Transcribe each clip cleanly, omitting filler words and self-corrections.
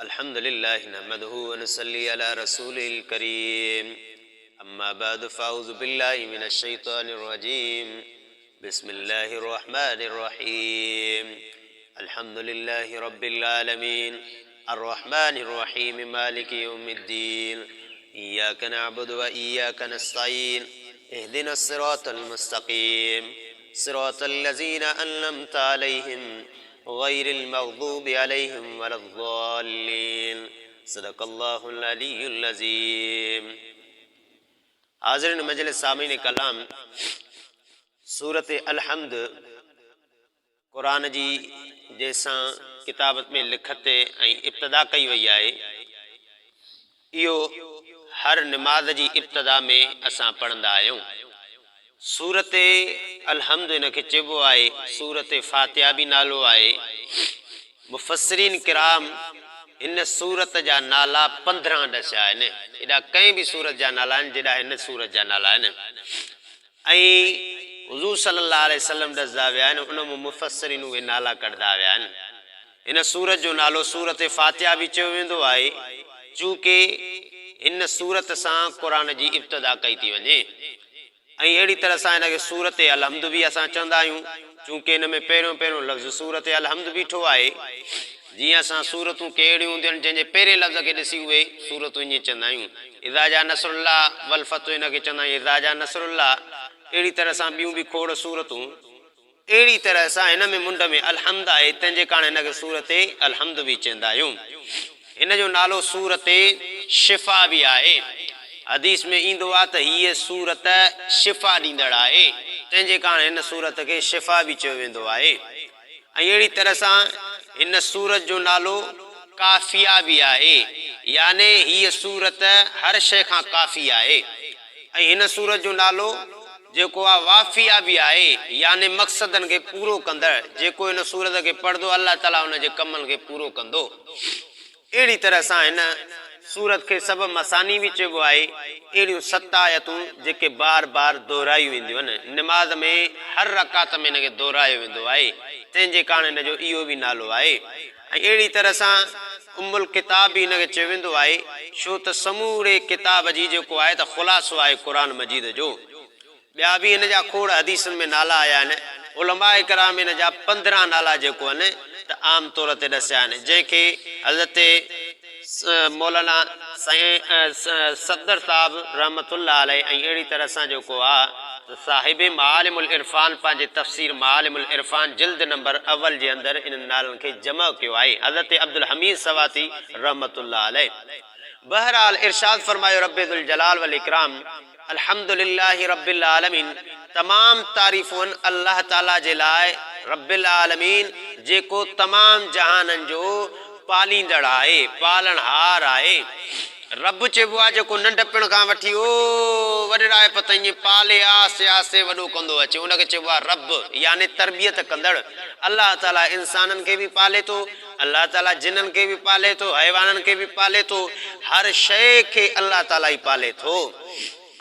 الحمد لله نحمده ونصلي على رسوله الڪريم اما بعد فاعوذ بالله من الشيطان الرجيم بسم الله الرحمن الرحيم الحمد لله رب العالمين الرحمن الرحيم مالك يوم الدين اياك نعبد واياك نستعين اهدنا الصراط المستقيم صراط الذين انعمت عليهم غير المغضوب عليهم ولا الضالين صدق الله العلي العظيم حاضرين مجلس سامعين ڪلام سورة الحمد قرآن جي جنهن سان ڪتابت ۾ لکت ۽ ابتدا ڪئي وئي آهي اهو هر نماز جي ابتدا ۾ اسان پڙهندا آهيون. سورة الحمد ان کي چئبو آهي، سورة فاتحه به نالو آهي. مفسرين ڪرام هن سورت جا نالا 15 ڏسيا آهن. ايڏا ڪنهن به سورت جا نالا آهن جيڏا هن سورت جا نالا آهن. ۽ حضور صلي الله عليه وسلم ڏسدا ويا آهن ان مان مفسرين اهي نالا ڪڍندا ويا آهن. هن سورت جو نالو سورت فاتحه به چيو ويندو آهي، چونڪه هن سورت سان قرآن جي ابتدا ڪئي ٿي وڃي ۽ اهڙي طرح سان هن کي سورت الحمد به اسان چوندا آهيون، چونڪه هن ۾ پهريون پهريون لفظ سورت الحمد بيٺو آهي. جيئن اسان سورتون ڪي اهڙيون هونديون آهن جنهن جي پهرين لفظ کي ڏسي اهي سورتون ائين چوندا آهيون. اذا جاء نصر الله والفتح هن کي چوندا آهيون اذا جاء نصر الله. اهڙي طرح سان ٻيون به کوڙ سورتون. اهڙي طرح سان هن ۾ منڍ ۾ الحمد آهي، تنهن جي ڪاڻ هن کي سورة الحمد به چوندا آهيون. هن جو نالو سورة شفا به آهي. حديث ۾ ايندو آهي ته هيء سورت شفا ڏيندڙ آهي، تنهن جي ڪاڻ هن سورت کي شفا به چيو ويندو آهي. ۽ اهڙي طرح سان هن سورت جو نالو ڪافيه به آهي، يعني هيء سورت هر شيء کان ڪافي آهي. ۽ هن سورت جو نالو جيڪو آ وافيه به آهي يعني مقصدن کي پورو ڪندڙ، جيڪو هن سورت کي پڙهندو الله تعالي ان جي ڪمن کي پورو ڪندو. اهڙي طرح سان هن سورت کي سبع مثاني به چئبو آهي، اهڙيون ست آيتون جيڪي بار بار دهرايون وينديون آهن، نماز ۾ هر رڪعت ۾ هن کي دهرايو ويندو آهي، تنهن جي ڪاڻ هن جو اهو به نالو آهي. ۽ اهڙي طرح سان ام الڪتاب به هن کي چيو ويندو آهي، ڇو ته سموري ڪتاب جي جيڪو آهي ته خلاصو آهي قرآن مجيد جو. ٻيا به هن جا کوڙ حديثن ۾ نالا آيا آهن. علماء ڪرام هن جا 15 نالا جيڪو آهن ته عام طور تي ڏسيا آهن، جنهن کي حضرت مولانا سائين صفدر صاحب رحمة الله عليه ۽ اهڙي طرح سان جيڪو آ ته صاحب معالم العرفان پنهنجي تفسير معالم العرفان جلد نمبر اول جي اندر انهن نالن کي جمع ڪيو آهي حضرت عبدالحميد سواتي رحمة الله عليه بهرحال ارشاد فرمايو رب ذوالجلال والاڪرام الحمد لله رب العالمين تمام تعريفون الله تعالي جي لاء رب العالمين جيڪو تمام جهانن جو پاليندڙ آهي پالڻهار آهي رب چئبو آهي جيڪو ننڍپڻ کان وٺي او وڏڙائپ تائين پالي آهستي آهستي وڏو ڪندو اچي ان کي چئبو آهي رب يعني تربيت ڪندڙ. الله تعالي انسانن کي به پالي ٿو، الله تعالي جنن کي به پالي ٿو، حيوانن کي به پالي ٿو، هر شيء کي الله تعالي ئي پالي ٿو.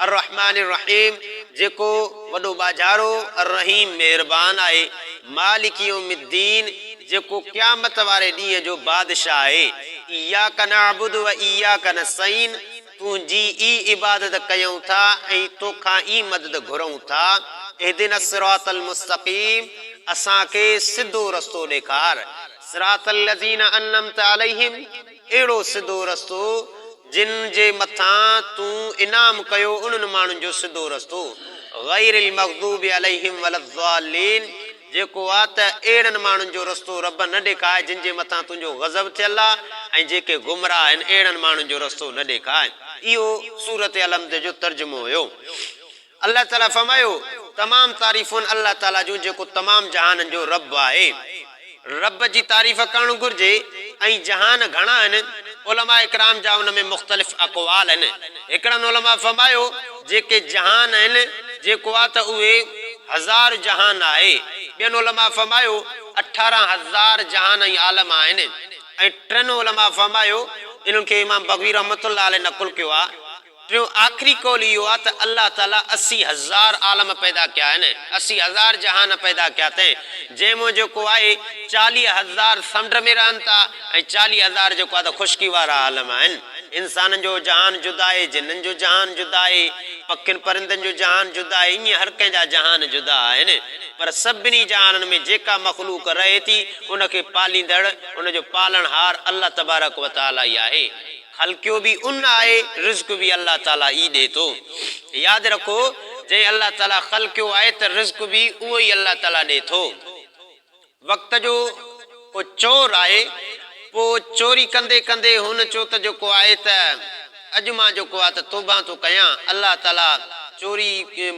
الرحمٰن الرحيم جيڪو وڏو ٻاجهارو، الرحيم مهربان آهي، مالڪ يوم الدين جيڪو قيامت واري ڏينهن جو بادشاهه آهي، اياڪ نعبد و اياڪ نستعين تنهنجي ئي عبادت ڪيون ٿا ۽ توکان ئي مدد گهرون ٿا، اهدنا الصراط المستقيم اسان کي سڌو رستو ڏيکار، صراط الذين انعمت عليهم اهڙو سڌو رستو جن جي مٿان تون انعام ڪيو انهن ماڻهن جو سڌو رستو، غير المغضوب عليهم ولا الضالين، جيڪو آ ته اهڙن ماڻهن جو رستو رب نه ڏيکاء جن جي مٿان تنهنجو غضب ٿيل آ ۽ جيڪي گمراهه آهن اهڙن ماڻهن جو رستو نه ڏيکاء. اهو سورة الحمد جو ترجمو هيو. الله تعاليٰ فرمايو، تمام تعريفون الله تعاليٰ جون جيڪو تمام جهانن جو رب آهي. رب جي تعريف ڪرڻ گهرجي ۽ جهان گهڻا آهن، علماء ڪرام جا ان ۾ مختلف اقوال آهن. هڪڙن علماء فرمايو، جيڪي جهان آهن، جيڪو آ ته اهي هزار جهان آهي. ٻين علماء فرمايو، 18 هزار جهان ۽ عالم آهن ۽ ٽن علماء فرمايو، انهن کي امام بغوي رحمة الله عليه نقل ڪيو آ. ٽيون آخري قول اهو آهي ته الله تعاليٰ 80 هزار عالم پيدا ڪيا آهن، 80 هزار جهان پيدا ڪيا اٿئين، جنهن مان جيڪو آهي 40 هزار سمنڊ ۾ رهن ٿا ۽ 40 هزار جيڪو آهي ته خشڪي وارا عالم آهن. انسانن جو جهان جدا آهي، جنن جو جهان جدا آهي، پکين پرندن جو جهان جدا آهي، ائين هر ڪنهن جا جهان جدا آهن، پر سڀني جهانن ۾ جيڪا مخلوق رهي ٿي، ان کي پاليندڙ، ان جو پالڻهار الله تبارڪ و تعاليٰ ئي آهي. خلقيو به ان آهي، رزق به الله تعاليٰ ئي ڏئي ٿو. ياد رکو، جنهن الله تعاليٰ خلقيو آهي ته رزق به اهو ئي الله تعاليٰ ڏئي ٿو. وقت جو ڪو چور آهي، پوء چوري ڪندي ڪندي هن چيو ته جيڪو آهي ته اڄ مان جيڪو آهي ته توبهه ٿو ڪيان، الله تعاليٰ چوري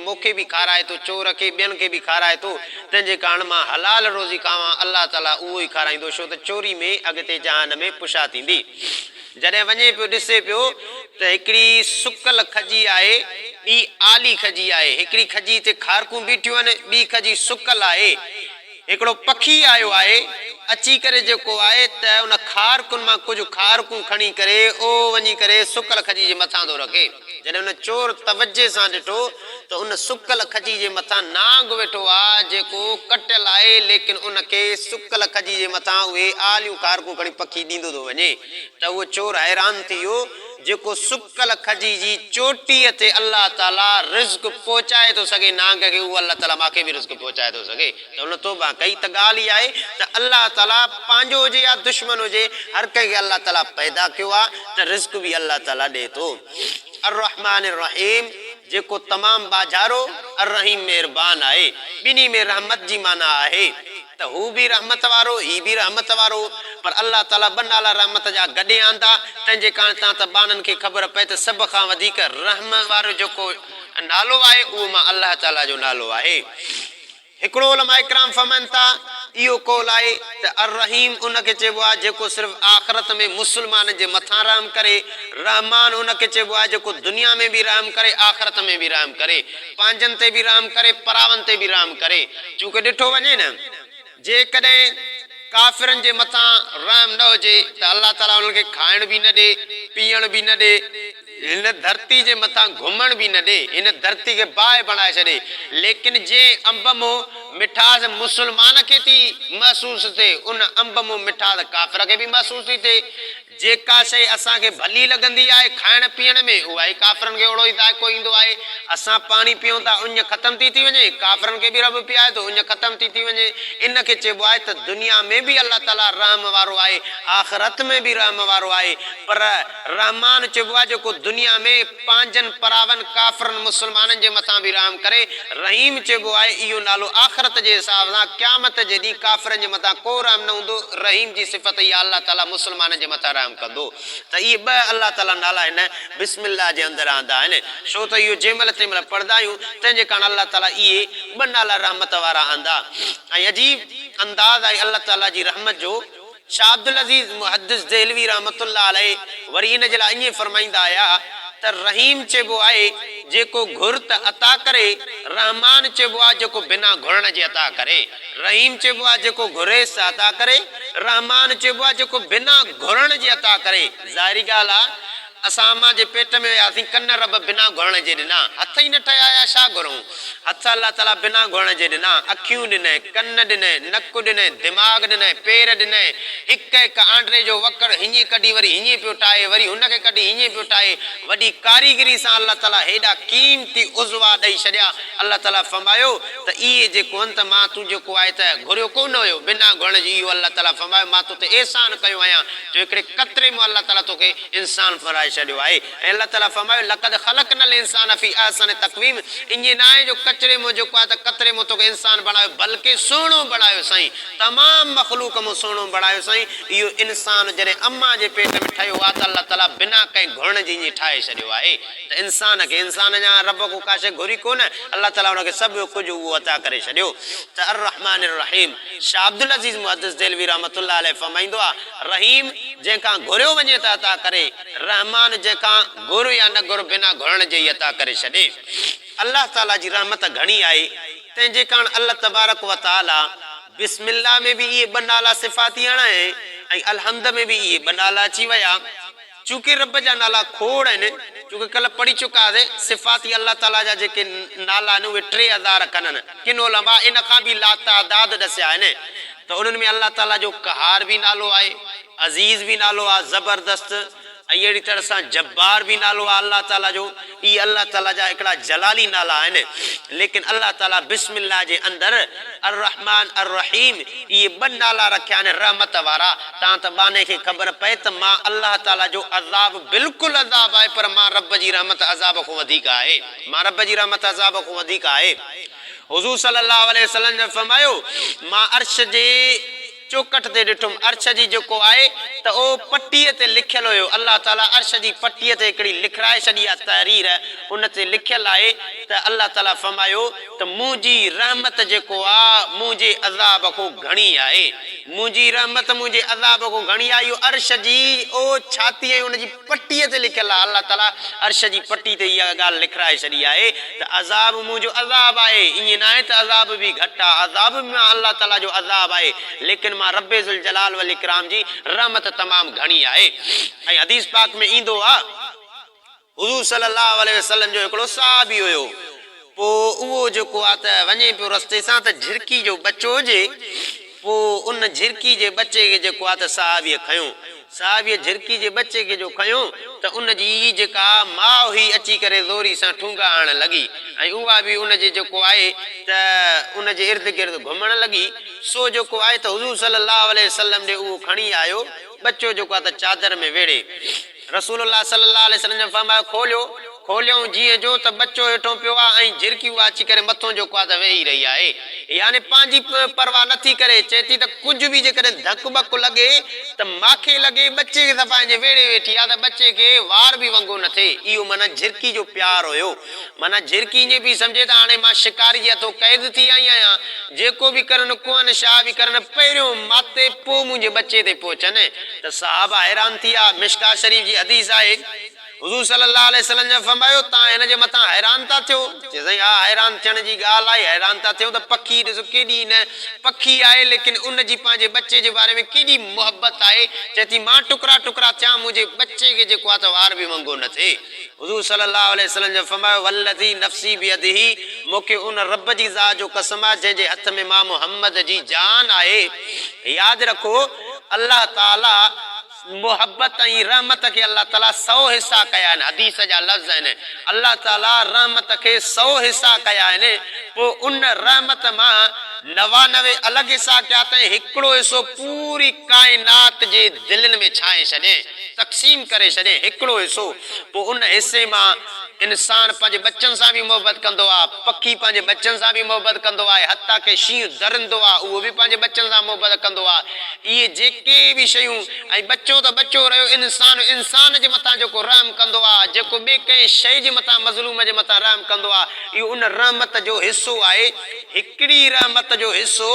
مون کي به کارائي ٿو، چور کي ٻين کي به کارائي ٿو، تنهن جي ڪارڻ مان حلال روزي کاوان، الله تعاليٰ اهو ئي کارائيندو، ڇو ته چوري ۾ اڳتي جهان ۾ پشا ٿيندي. جڏهن وڃي پيو ڏسي پيو ته هڪڙي سڪل کجي آهي، ٻي آلي کجي آهي. هڪڙي کجي تي کارڪون بيٺيون آهن، ٻي کجي سڪل آهي. هڪڙو پکي آيو آهي، اچي ڪري جيڪو آهي ته ان کارڪن مان ڪجهه کارڪون کڻي ڪري اهو وڃي ڪري سڪل کجي جي مٿان ٿو رکي. جڏهن ان چور توجهه سان ڏٺو ته ان سڪل کجي جي مٿان نانگ ويٺو آ جيڪو ڪٽيل آهي ليڪن ان کي سڪل کجي جي مٿان اهي آليون کارڪون کڻي پکي ڏيندو ٿو وڃي ته اهو چور حيران ٿي ويو جيڪو سڪل کجي جي چوٽيء تي الله تعاليٰ رزق پهچائي ٿو سگهي نانگ کي اهو الله تعاليٰ مان کي به رزق پهچائي ٿو سگهي ته هن توبه ڪئي ته ڳالهه اها آهي ته الله تعاليٰ پنهنجو هجي يا دشمن هجي هر ڪنهن کي الله تعاليٰ پيدا ڪيو آهي ته رزق به الله تعاليٰ ڏئي ٿو. الرحمٰن الرحيم جيڪو تمام ٻاجهارو، الرحيم مهربان آهي. ٻنهي ۾ رحمت جي معنيٰ آهي ته هو به رحمت وارو هي به رحمت وارو پر الله تعاليٰ ٻه نالا رحمت جا گڏي آندا تنهن جي ڪاڻ تان ته ٻانهن کي خبر پئي ته سڀ کان وڌيڪ رحم وارو جيڪو نالو آهي اهو مان الله تعاليٰ جو نالو آهي. هڪڙو علماء ڪرام فرمائن ٿا، اهو قول آهي ته الرحيم ان کي چئبو آهي جيڪو صرف آخرت ۾ مسلمانن جي مٿان رحم ڪري، رحمان ان کي چئبو آهي جيڪو دنيا ۾ به رحم ڪري آخرت ۾ به رحم ڪري، پنهنجن تي به رحم ڪري پراون تي به رحم ڪري. چونڪه ڏٺو وڃي نه جيڪڏهن ڪافرن جي مٿان رحم نه هجي ته الله تعاليٰ انهن کي کائڻ به نه ڏي، پيئڻ به نه ڏي، هن ڌرتي جي مٿان گهمڻ به نه ڏي، هن ڌرتي کي باهه بڻائي ڇڏي، ليڪن جنهن انب مون مٺاس مسلمان کي ٿي محسوس ٿئي، ان انب مون مٺاس ڪافر کي به محسوس ٿي ٿئي. جيڪا شيء اسان کي ڀلي لڳندي آهي کائڻ پيئڻ ۾، اها ئي ڪافرن کي اوڙو ئي ذائقو ايندو آهي. اسان پاڻي پيئون ٿا، اڃ ختم ٿي ٿي وڃي، ڪافرن کي به رب پيائي ٿو، اڃ ختم ٿي ٿي وڃي. ان کي چئبو آهي ته دنيا ۾ به الله تعاليٰ رحم وارو آهي، آخرت ۾ به رحم وارو آهي، پر رحمان چئبو آهي جيڪو دنيا ۾ پنهنجن پراون ڪافرن مسلمانن جي مٿان به رحم ڪري، رحيم چئبو آهي اهو نالو آخرت جي حساب سان قيامت جي ڏينهن ڪافرن جي مٿان ڪو رحم نه هوندو، رحيم جي صفت اها الله تعالي مسلمانن جي مٿان رحم ڪندو ته اهي ٻه الله تعالي نالا هن بسم الله جي اندر آندا آهن ڇو ته اهو جنهن مهل تنهن مهل پڙهندا آهيون تنهن جي ڪاڻ الله تعالي اهي ٻه نالا رحمت وارا آندا ۽ عجيب انداز آهي الله تعالي جي رحمت جو. شاھ عبدالعزيز محدث دهلوي رحمة الله عليه وري ان جي لاء ائين فرمائيندا آيا ته رحيم چئبو آهي جيڪو گهر ته عطا ڪري، رحمان چئبو آهي جيڪو بنا گهرڻ جي عطا ڪري. رحيم چئبو آهي جيڪو گهريس ته عطا ڪري، رحمان چئبو آهي جيڪو بنا گهرڻ جي عطا ڪري. ظاهري ڳالهه آهي اسان امان جي پيٽ ۾ هياسين ڪن رب بنا گهرڻ جي ڏنا، هٿ ئي نه ٺهيا هيا ڇا گهرئون. هٿ الله تعاليٰ بنا گهرڻ جي ڏنا، اکيون ڏنئي، ڪن ڏنئي، نڪ ڏنئي، دماغ ڏنئي، پير ڏنئي، هڪ هڪ آنڊري جو وڪڙ هينئين ڪڍي وري هينئين پيو ٺاهي، وري هن کي ڪڍي هينئين پيو ٺاهي، وڏي ڪاريگري سان الله تعاليٰ هيڏا قيمتي عضوا ڏئي ڇڏيا، الله تعاليٰ فرمايو ته اهي جيڪو هن ته مان تون جيڪو آهي ته گهريو ڪو نه هيو، بنا گهرڻ جي اهو الله تعاليٰ فرمايو مان تو تي احسان ڪيو آهيان جو هڪڙي قطري مان الله تعاليٰ توکي انسان بڻائي ڇڏيو آهي ۽ الله تعاليٰ فرمايو، لقد خلقنا الانسان في احسن تقويم ائين ناهي جو ڪچري مان جيڪو آهي ته قطري مان توکي انسان بڻايو بلڪه سهڻو بڻايو سائين تمام مخلوق مان سهڻو بڻايو سائين اهو انسان جڏهن امان جي پيٽ ۾ ٺهيو آهي ته الله تعاليٰ بنا ڪنهن گهرڻ جي ائين ٺاهي ڇڏيو آهي ته انسان کي انسان اڃا رب کان ڪا شيء گهري ڪونه الله تعاليٰ ان کي سڀ ڪجهه اهو عطا ڪري ڇڏيو ته الرحمٰن الرحيم شاھ عبدالعزيز محدث دهلوي رحمة الله عليه فرمائيندو آهي رحيم جنهن کان گهريو وڃي ته عطا ڪري، رحمان جنهن کان گهر يا نه گهر بنا گهرڻ جي ئي عطا ڪري ڇڏي. الله تعاليٰ جي رحمت گهڻي آهي، تنهن جي ڪاڻ الله تبارڪ و تعاليٰ بسم الله ۾ به اهي ٻه نالا صفاتي هڻائي ۽ الحمد ۾ به اهي ٻه نالا اچي ويا. چونڪه رب جا نالا کوڙ آهن، چونڪه ڪلهه پڙهي چڪا هئاسين، صفاتي الله تعاليٰ جا جيڪي نالا آهن اهي 3000 کن آهن، ڪن علماء ان کان به لاتعداد ڏسيا آهن ته انهن ۾ الله تعاليٰ جو قهار به نالو آهي، عزيز به نالو آهي، زبردست، ۽ اهڙي طرح سان جبار به نالو آهي الله تعاليٰ جو، اهي الله تعاليٰ جا هڪڙا جلالي نالا آهن، ليڪن الله تعاليٰ بسم الله جي اندر الرحمٰن الرحيم اهي ٻه نالا رکيا آهن رحمت وارا، تان ته ٻانهي کي خبر پئي ته مان الله تعاليٰ جو عذاب بلڪل عذاب آهي پر مان رب جي رحمت عذاب کان وڌيڪ آهي، مان رب جي رحمت عذاب کان وڌيڪ آهي. حضور صلي الله عليه وسلم جن فرمايو، مان عرش جي. چوڪٺ تي ڏٺم، عرش جي جيڪو آهي ته اهو پٽيء تي لکيل هيو، الله تعاليٰ عرش جي پٽيء تي هڪڙي لکرائي ڇڏي آهي تحرير، ان تي لکيل آهي ته الله تعاليٰ فرمايو ته منهنجي رحمت جيڪو آ منهنجي عذاب کان گهڻي آهي، منهنجي رحمت منهنجي عذاب کان گهڻي آهي، اهو عرش جي اهو ڇاتي ۽ ان جي پٽيء تي لکيل آهي، الله تعاليٰ عرش جي پٽي تي اها ڳالهه لکرائي ڇڏي آهي ته عذاب منهنجو عذاب آهي، ائين ناهي ته عذاب به گهٽ آهي، عذاب به مان الله تعاليٰ جو عذاب آهي، ليڪن مان رب ذوالجلال والاڪرام جي رحمت تمام گهڻي آهي ۽ حديث پاڪ ۾ ايندو آهي. حضور صلي الله عليه وسلم جو هڪڙو صحابي هيو، پوء اهو جيڪو آ ته وڃي پيو رستي سان ته جهرڪي جو ٻچو هجي، پوء ان جهرڪي جي ٻچي کي جيڪو آ ته صحابيء کنيو. صحابيء جهرڪي جي ٻچي کي جو کنيو ته ان جي جيڪا ماء هئي اچي ڪري زوري سان ٺونگا هڻڻ لڳي ۽ اها به ان جي جيڪو آهي ته ان جي ارد گرد گهمڻ لڳي، سو جيڪو آهي ته حضور صلي الله عليه وسلم ڏي اهو کڻي آيو، ٻچو جيڪو آ ته چادر ۾ ويڙهي. رسول الله صلي الله عليه وسلم جن فرمايو، کوليو، کوليائون جيئن جو ته ٻچو هيٺون پيو آ ۽ جهرڪي اها اچي ڪري مٿون جيڪو آ ته ويهي رهي آهي. يعني پنهنجي پرواهه نه ٿي ڪري، چئي ٿي ته ڪجهه به جيڪڏهن ڌڪ ٻڪ لڳي ته ماکي لڳي، ٻچي کي صفا ائين ويڙهي ويٺي آ ته ٻچي کي وار به ونگو نه ٿئي. اهو معنيٰ جهرڪي جو پيار هيو. معنيٰ جهرڪي ائين پئي سمجهي ته هاڻي مان شڪاري جي هٿون قيد ٿي آئي آهيان، جيڪو به ڪرن ڪوهن شاهه به ڪرن پهريون ماتي پوء منهنجي ٻچي تي پهچن. ته صحابه حيران ٿي ويا، مشڪوة شريف جي حديث آهي، حضور صلي الله عليه وسلم جن فرمايو، توهان هن جي مٿان حيران ٿا ٿيو؟ چي سائين ها حيران ٿيڻ جي ڳالهه آهي، حيران ٿا ٿيون ته پکي ڏسو ڪيڏي نه پکي آهي ليڪن ان جي پنهنجي ٻچي جي باري ۾ ڪيڏي محبت آهي، چئي ٿي مان ٽڪرا ٽڪرا ٿيان منهنجي ٻچي کي جيڪو آهي ته وار به ونگو نه ٿئي. حضور صلي الله عليه وسلم جن فرمايو، والذي نفسي بيده مون کي ان رب جي ذات جو قسم آهي جنهن جي هٿ ۾ مان محمد جي جان آهي، ياد رکو الله تعالي محبت ۽ رحمت کي الله تعالي سو حصا ڪيا آهن، حديث جا لفظ آهن، الله تعالي رحمت کي سو حصا ڪيا آهن، پوء ان رحمت مان 99 الڳ حصا ڪيا اٿائين، هڪڙو حصو پوري ڪائنات جي دلين ۾ ڇانئي ڇڏيائين، تقسيم ڪري ڇڏيائين، هڪڙو حصو، پوء ان حصي مان انسان پنهنجي ٻچن سان به محبت ڪندو آ، پکي پنهنجي ٻچن سان به محبت ڪندو آهي، حتيٰ ڪه شينهن درندو آ، اهو به پنهنجي ٻچن سان محبت ڪندو آ. اهي جيڪي به شيون ۽ ٻچو ته ٻچو رهيو، انسان انسان جي مٿان جيڪو رحم ڪندو آ، جيڪو ٻي ڪنهن شيء جي مٿان مظلوم جي مٿان رحم ڪندو آ، اهو ان رحمت جو حصو آهي. هڪڙي رحمت جو حصو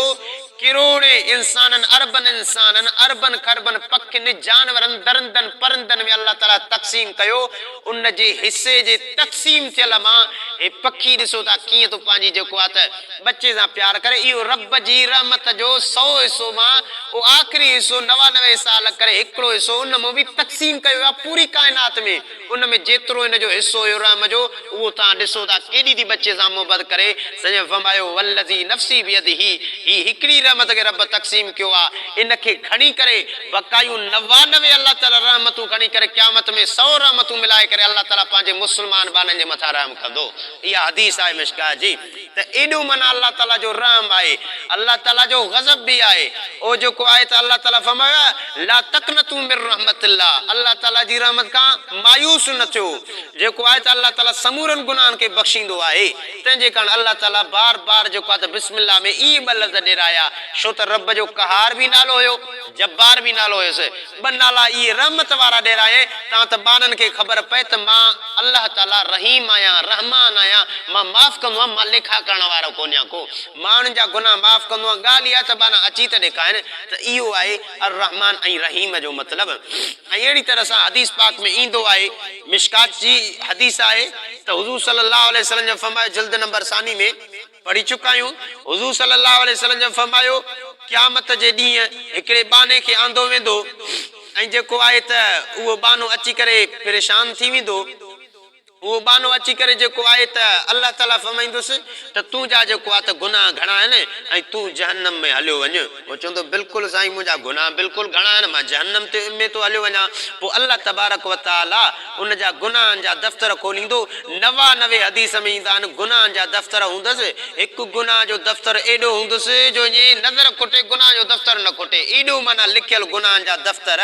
ڪروڙين انسانن، اربن انسانن، اربن کربن پکين، جانورن، درندن، پرندن ۾ الله تعاليٰ تقسيم ڪيو، ان جي حصي جي تقسيم ٿيل مان هي پکي ڏسو ٿا ڪيئن ٿو پنهنجي جيڪو آ ته ٻچي سان پيار ڪري، اهو رب جي رحمت جو سو حصو مان اهو آخري حصو 99 حصا الڳ ڪري هڪڙو حصو ان مان به تقسيم ڪيو ويو آ پوري ڪائنات ۾. ان ۾ جيترو هن جو حصو هيو رحم جو، اهو توهان ڏسو ٿا ڪيڏي ٿي ٻچي سان محبت ڪري. سائين فرمايو، والذي نفسي بيده، هي هڪڙي رحمت کي رب تقسيم ڪيو آ، ان کي کڻي ڪري بقايون 99 الله تعالي رحمتون کڻي ڪري قيامت ۾ سو رحمتون ملائي ڪري الله تعالي پنهنجي مسلمان ٻانهن جي مٿان رحم ڪندو. اها حديث آهي مشڪوة جي. ته ايڏو معنيٰ الله تعاليٰ جو رحم آهي، الله تعاليٰ جو غضب به آهي، اهو جيڪو آهي ته الله تعاليٰ فرمايو آهي، لا تقنطوا من رحمت الله، الله تعاليٰ جي رحمت کان مايوس نه ٿيو، جيڪو آهي ته الله تعاليٰ سمورن گناهن کي بخشيندو آهي، تنهن جي ڪارڻ الله تعاليٰ بار بار جيڪو آهي ته بسم الله ۾ اهي ٻه لفظ ڏيرايا، ڇو ته رب جو قهار به نالو هيو، جبار به نالو هيس، ٻه نالا اهي رحمت وارا ڏيرايائين، تان ته ٻانهن کي خبر پئي ته مان الله تعاليٰ رحيم آهيان، رحمان آهيان، مان معاف ڪندو آهيان، مان ليکا ڪرڻ وارو ڪونهيان ڪو، مان انهن جا گناهه معاف ڪندو آهيان، ڳالهه اها ته ٻانها اچي ته ڏيکارين ته اهو آهي الرحمان ۽ رحيم جو مطلب. ۽ اهڙي طرح سان حديث پاڪ ۾ ايندو آهي، مشڪات جي حديث آهي ته حضور صلي الله عليه وسلم جن فرمايو جلد نمبر ثاني ۾، پڙهي چڪا آهيون، حضور صلي الله عليه وسلم جن فرمايو، قيامت جي ڏينهن هڪڙي ٻانهي کي آندو ويندو. ۽ جيڪو آهي ته اهو ٻانهو اچي ڪري پريشان ٿي ويندو. اهو ٻانهو اچي ڪري جيڪو آهي ته الله تعاليٰ فرمائيندس ته تنهنجا جيڪو آهي ته گناهه گهڻا آهن ۽ تون جهنم ۾ هليو وڃ. هو چوندو بلڪل سائين منهنجا گناهه بلڪل گهڻا آهن مان جهنم تي ۾ ٿو هليو وڃان. پوء الله تبارڪ و تعاليٰ ان جا گناهن جا دفتر کوليندو. 99 حديث ۾ ايندا آهن گناهن جا دفتر هوندس هڪ گناهه جو دفتر ايڏو هوندس جو ائين نظر کٽي گناهه جو دفتر نه کٽي ايڏو معنيٰ لکيل گناهن جا دفتر.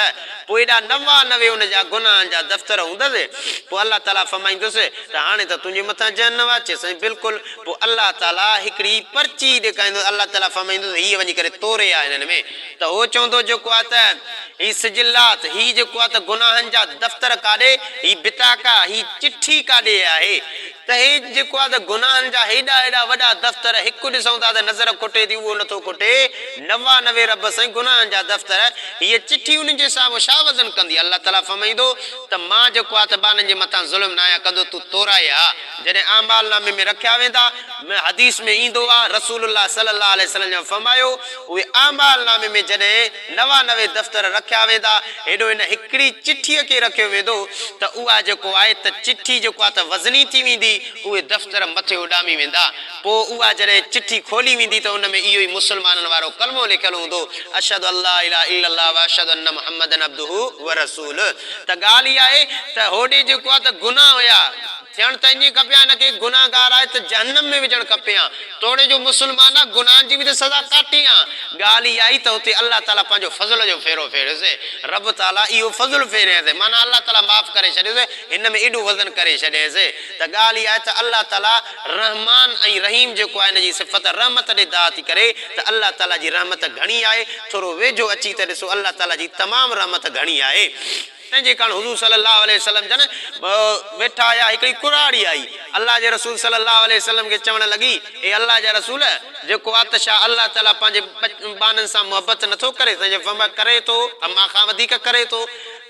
پوء ايڏا 99 ان جا گناهن جا دفتر هوندس، پوء الله تعاليٰ فرمائيندس ته هاڻي ته تنهنجي مٿان جهنم آ، چي سائين بلڪل، پوء الله تعاليٰ هڪڙي پرچي ڏيکاريندس، الله تعاليٰ فرمائيندس هيء وڃي ڪري توري آ هنن ۾، ته هو چوندو جيڪو آ ته هي سجلات، هي جيڪو آ ته گناهن جا دفتر ڪاڏي، هي بطاقه، هي چٺي ڪاڏي آهي؟ ته هي جيڪو آ ته گناهن جا هيڏا هيڏا وڏا دفتر هڪ ڏسون ٿا ته نظر کٽي ٿي اهو نٿو کٽي، 99 رب سائين گناهن جا دفتر، هيء چٺي انهن جي سامهون ڇا وزن ڪندي؟ الله تعاليٰ فرمائيندو ته مان جيڪو آ ته ٻانهن جي مٿان ظلم ناهيان ڪندو تون تورائي آ جڏهن اعمال نامي ۾ رکيا ويندا، حديث ۾ ايندو آ رسول الله صلي الله عليه وسلم جن فرمايو اهي اعمال نامي ۾ جڏهن 99 دفتر رکيا ويندا، هيڏو هن هڪڙي چٺيء کي رکيو ويندو ته اها جيڪو آهي ته چٺي جيڪو آهي ته وزني ٿي ويندي، اهي دفتر مٿي اڏامي ويندا. پوء اها جڏهن چٺي کولي ويندي ته ان ۾ اهو ئي مسلمانن وارو ڪلمو لکيل هوندو، اشهد ان لا اله الا الله واشهد ان محمدا عبده ورسوله. ته ڳالهه اها آهي ته هوڏي جيڪو آهي ته گناهه هيا. ٿيڻ ته ائين کپي ها هن کي گنهگار آهي ته جهنم ۾ وجهڻ کپي ها توڙي جو مسلمان آ گناهن جي به ته سزا ڪاٽي ها ڳالهه اها آئي ته اتي الله تعالي پنهنجو فضل جو ڦيرو ڦيريس رب تعالي اهو فضل ڦيريس معنيٰ الله تعالي معاف ڪري ڇڏيس هن ۾ ايڏو وزن ڪري ڇڏيس ته ڳالهه اها آهي ته الله تعالي رحمان ۽ رحيم جيڪو آهي ان جي صفت رحمت ڏي دعا ٿي ڪري ته الله تعالي جي رحمت گهڻي آهي ٿورو ويجهو اچي ته ڏسو الله تعالي جي تمام رحمت گهڻي آهي. تنهن جي ڪاڻ حضور صلّي اللّٰه عليه وسلّم جن ويٺا هيا، هڪڙي ڪراڙي آئي، الله جي رسول صلّي اللّٰه عليه وسلّم کي چوڻ لڳي، اي الله جا رسول! جيڪو آ ته ڇا الله تعاليٰ پنهنجي ٻانهن سان محبت نه ٿو ڪري؟ تنهن جي فرمايو، ڪري ٿو، امان کان وڌيڪ ڪري ٿو.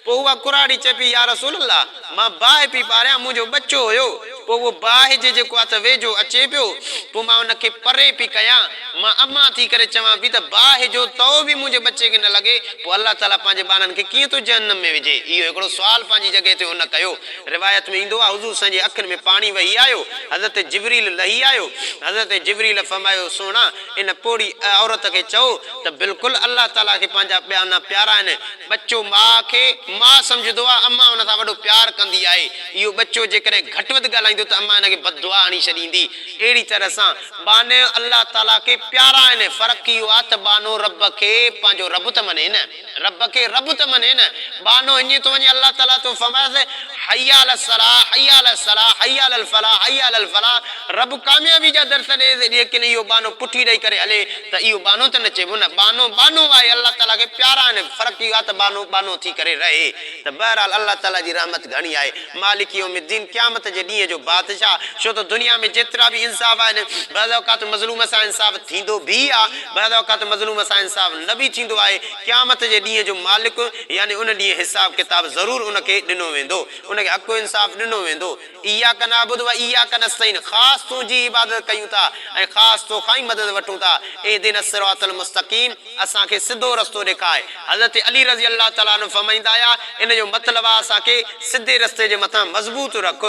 پوء اها ڪراڙي چئي پئي، يا رسول الله! مان باهه پئي ٻاريان، منهنجو ٻچو هيو، پوء اهو باهه جي جيڪو آ ته ويجهو اچي پيو، پوء مان ان کي پري پئي ڪيان، مان امان ٿي ڪري چوان پئي ته باهه جو تئو به منهنجي ٻچي کي نه لڳي، پوء الله تعاليٰ پنهنجي ٻانهن کي ڪيئن ٿو جهنم ۾ وجهي؟ اهو هڪڙو سوال پنهنجي جڳهه تي هن ڪيو. روايت ۾ ايندو آهي حضور سائين جي اکين ۾ پاڻي وهي آيو، حضرت جبريل لهي آيو، حضرت جبريل فرمايو سهڻا ان پوڙهي عورت کي چئو ته بلڪل الله تعاليٰ کي پنهنجا ٻانها پيارا آهن، ٻچو ماء کي ماء سمجهندو آهي، امان ان سان وڏو پيار ڪندي آهي، اهو ٻچو جيڪڏهن گهٽ وڌ ڳالهائيندو ته امان ان کي بددعا هڻي ڇڏيندي، اهڙي طرح سان ٻانهي الله تعاليٰ کي پيارا آهن، فرق اهو آهي ته ٻانهو رب کي پنهنجو رب ته مڃي نه، رب کي رب ته مڃي نه، ٻانهو هيئن ٿو وڃي الله تعاليٰ ٿو فرمائيس حي علي الصلاة حي علي الصلاة حي علي الفلاح حي علي الفلاح رب ڪاميابي جا درس ڏئي ليڪن اهو ٻانهو پٺي ڏئي ڪري هلي ته اهو ٻانهو ته نه چئبو نه، ٻانهو ٻانهو آهي الله تعاليٰ کي پيارا آهن، فرق اهو آهي ته ٻانهو ٻانهو ٿي ڪري رهي ته بهرحال الله تعاليٰ جي رحمت گهڻي آهي. مالڪ يوم الدين، قيامت جي ڏينهن جو بادشاهه، ڇو ته دنيا ۾ جيترا به انصاف آهن، بعض اوقات مظلوم سان انصاف ٿيندو به آ، بعض اوقات مظلوم سان انصاف نه به ٿيندو آهي، قيامت جي ڏينهن جو مالڪ يعني ان ڏينهن حساب ڪتاب ضرور ان کي ڏنو ويندو، ان کي حق و انصاف ڏنو ويندو. اياڪ نعبد و اياڪ نستعين خاص تنهنجي عبادت ڪيون ٿا ۽ خاص تو کان ئي مدد وٺون ٿا، اهدنا الصراط المستقيم اسان کي سڌو رستو ڏيکاء. حضرت علي رضي الله تعالٰي عنه فرمائيندا آيا، ان جو مطلب آ اسان کي سڌي رستي جي مٿان مضبوط رک.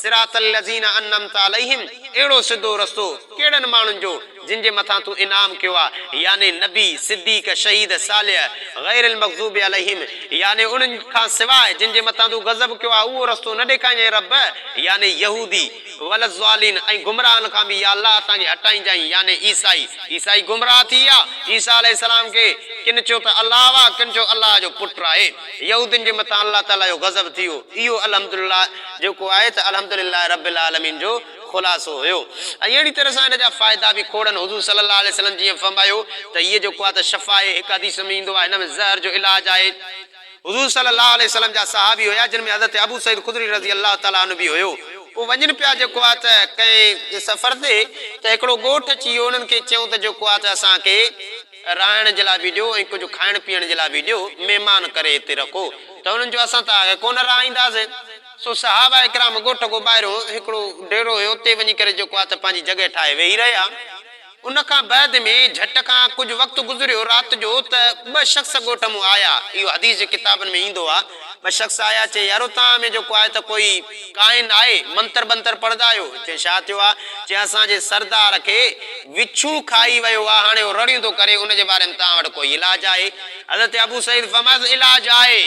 صراط الذين انعمت عليهم اهڙو سڌو رستو ڪهڙن ماڻهن جو جن جي مٿان تون انعام ڪيو آ يعني نبي، صديق، شهيد، صالح، غير المغضوب عليهم يعني انهن کان سواء جن جي مٿان تون غضب ڪيو آ اهو رستو نه ڏيکارجانء اي رب يعني يهودي، ولا الضالين ۽ گمراهن کان به يا الله اسان کي هٽائينجانء يعني عيسائي، عيسائي گمراهه ٿي ويا، عيسيٰ عليه السلام کي ڪن چيو ته الله آ ڪن چيو الله جو پٽ آهي، يهودين جي مٿان الله تعاليٰ جو غضب ٿي ويو، اهو الحمدلله جيڪو آهي ته الحمدلله رب العالمين جو خلاصو هيو ۽ اهڙي طرح سان ان جا فائدا به کوڙ آهن، حضور صلي الله عليه وسلم جيئن فرمايو ته هيء جيڪو آهي ته شفا آهي، هڪ حديث ۾ ايندو آهي هن ۾ زهر جو علاج آهي. حضور صلي الله عليه وسلم جا صحابي هيا جن ۾ حضرت ابو سعيد خدري رضي الله تعالٰي عنه به هيو. پوء وڃن پيا جيڪو آهي ته ڪنهن سفر تي ته هڪڙو ڳوٺ اچي ويو انهن کي چيائون ته جيڪو آهي ته اسان کي رهائڻ جي لاء به ڏيو ۽ ڪجهه کائڻ پيئڻ جي لاء به ڏيو مهمان ڪري هتي رکو ته انهن چيو اسان توهان کي ڪونه رهائينداسين. سو صحابه ڪرام ڳوٺ کان ٻاهريون هڪڙو ڊيرو هيو اتي وڃي ڪري جيڪو آهي ته پنهنجي جڳهه ٺاهي ويهي رهيا. ان کان بعد ۾ جهٽ کان ڪجهه وقت گذريو رات جو ته ٻه شخص ڳوٺ مون آيا، اهو حديث جي ڪتابن ۾ ايندو آ، ٻه شخص آيا چي يارو توهان ۾ جيڪو آهي ته ڪوئي ڪاهن آهي، منتر ٻنتر پڙهندا آهيو؟ چي ڇا ٿيو آ؟ چي اسان جي سردار کي وڇون کائي ويو آ، هاڻي هو رڙيون ٿو ڪري، ان جي باري ۾ توهان وٽ ڪوئي علاج آهي؟ حضرت ابو سعيد فرمايس علاج آهي.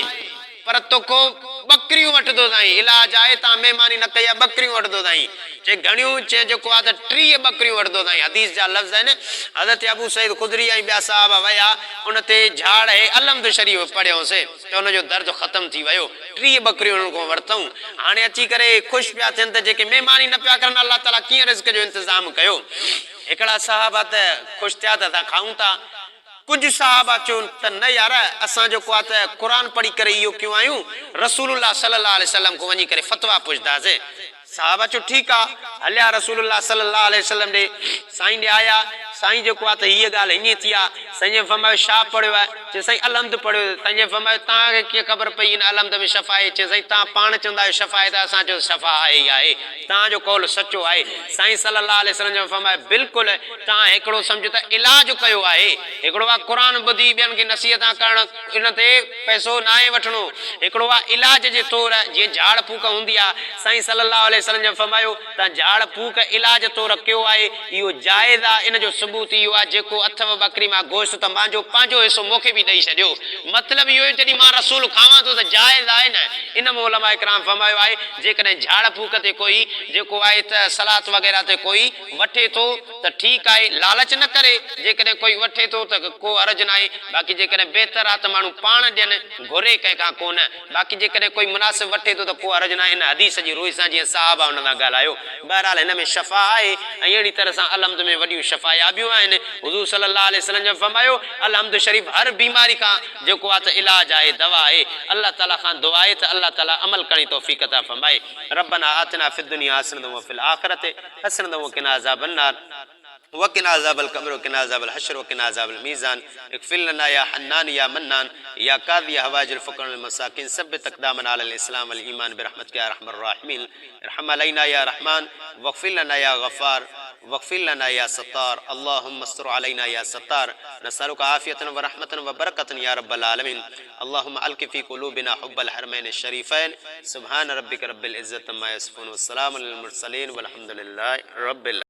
پر توکون ٻڪريون وٺندو سائين، علاج آهي، تان مهماني نه ڪئي آهي، ٻڪريون وٺندو سائين. چي گهڻيون؟ چي جيڪو آهي ته 30 ٻڪريون وٺندو سائين. حديث جا لفظ آهن، حضرت ابو سعيد خدري ۽ ٻيا صحابه ويا، ان تي جهاڙ هي الحمد شريف پڙهيونسين ته ان جو درد ختم ٿي ويو. 30 ٻڪريون انهن کان ورتائون. هاڻي اچي ڪري خوش پيا ٿين ته جيڪي مهماني نه پيا ڪرن الله تعاليٰ ڪيئن رزق جو انتظام ڪيو. هڪڙا صحابه ته خوش ٿيا ته اسان کائون ٿا. ڪجهه صحابه چيو ته نه يار اسان جيڪو آهي ته قرآن پڙهي ڪري اهو ڪيون آهيون رسول الله صلي الله عليه وسلم کان وڃي ڪري فتويٰ پڇنداسين. صحابه چيو ٺيڪ آ هليا رسول الله صلي الله عليه وسلم ڏي سائين ڏي آيا سائين جيڪو آ ته هيء ڳالهه هيئن ٿي آ سائين جن فرمايو شا پڙهيو آهي چي سائين الحمد پڙهيو سائين جن فرمايو توهان کي ڪيئن خبر پئي ان الحمد ۾ شفا آهي چي سائين توهان پاڻ چوندا آهيو شفا آهي ته اسان چيو شفا آهي ئي آهي توهان جو قول سچو آهي سائين صلي الله عليه وسلم جن فرمايو بلڪل توهان هڪڙو سمجهو ته علاج ڪيو آهي، هڪڙو آ قرآن ٻڌي ٻين کي نصيحتان ڪرڻ ان تي پئسو ناهي وٺڻو، هڪڙو آ علاج جي طور جيئن جهاڙ ڦوڪ هوندي آ، سائين صلي الله عليه وسلم جن فرمايو ته جهاڙ ڦوڪ علاج طور ڪيو آهي اهو جائز آ ان جو ثبوت اهو آ جيڪو اٿو ٻڪري مان گوشت ته مانجو پنهنجو حصو مونکي به ڏئي ڇڏيو مطلب اهو جڏهن مان رسول کاوان ٿو ته جائز آهي نه ان مان علماء ڪرام فرمايو آهي جيڪڏهن جهاڙ ڦوڪ تي ڪوئي جيڪو آهي ته صلات وغيره تي ڪوئي وٺي ٿو ته ٺيڪ آهي، لالچ نه ڪري، جيڪڏهن ڪوئي وٺي ٿو ته ڪو حرج ناهي، باقي جيڪڏهن بهتر آ ته ماڻهو پاڻ ڏين، گهري ڪنهن کان ڪونه، باقي جيڪڏهن ڪوئي مناسب وٺي ٿو ته ڪو حرج ناهي، ان حديث جي روء سان جيئن صحابه ان سان ڳالهايو. بهرحال هن ۾ شفا آهي ۽ اهڙي طرح سان الحمد ۾ وڏيون شفايابيون آهن، حضور صلي الله عليه وسلم جن فرمايو، الحمد شريف هر بيماري کان جيڪو آ ته علاج آهي، دوا آهي، الله تعالي کان دعا آهي ته الله تعالي عمل ڪرڻ جي توفيق عطا فرمائي. ربنا آتنا في الدنيا حسنة وفي الآخرة حسنة وقنا عذاب النار وقنا عذاب القبر وقنا عذاب الحشر وقنا عذاب الميزان اغفر لنا يا حنان يا منان يا قاضي حوائج الفقراء والمساكين ثبت اقدامنا على الاسلام والايمان برحمتك يا ارحم الراحمين ارحم علينا يا رحمن واغفر لنا يا غفار واغفر لنا يا ستار اللهم استر علينا يا ستار نسألك عافية ورحمة وبركة يا رب العالمين اللهم الق في قلوبنا حب الحرمين الشريفين سبحان ربك رب العزة عما يصفون والسلام على المرسلين والحمد لله رب العالمين.